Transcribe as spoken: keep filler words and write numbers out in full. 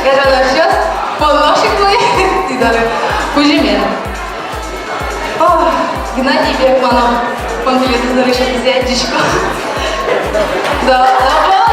Гажано эшъёс, понна ик мон тӥ доры кузьымен. О, Геннадий Бекманов, мон тӥледыз нырысь ик адӟисько. Да, да,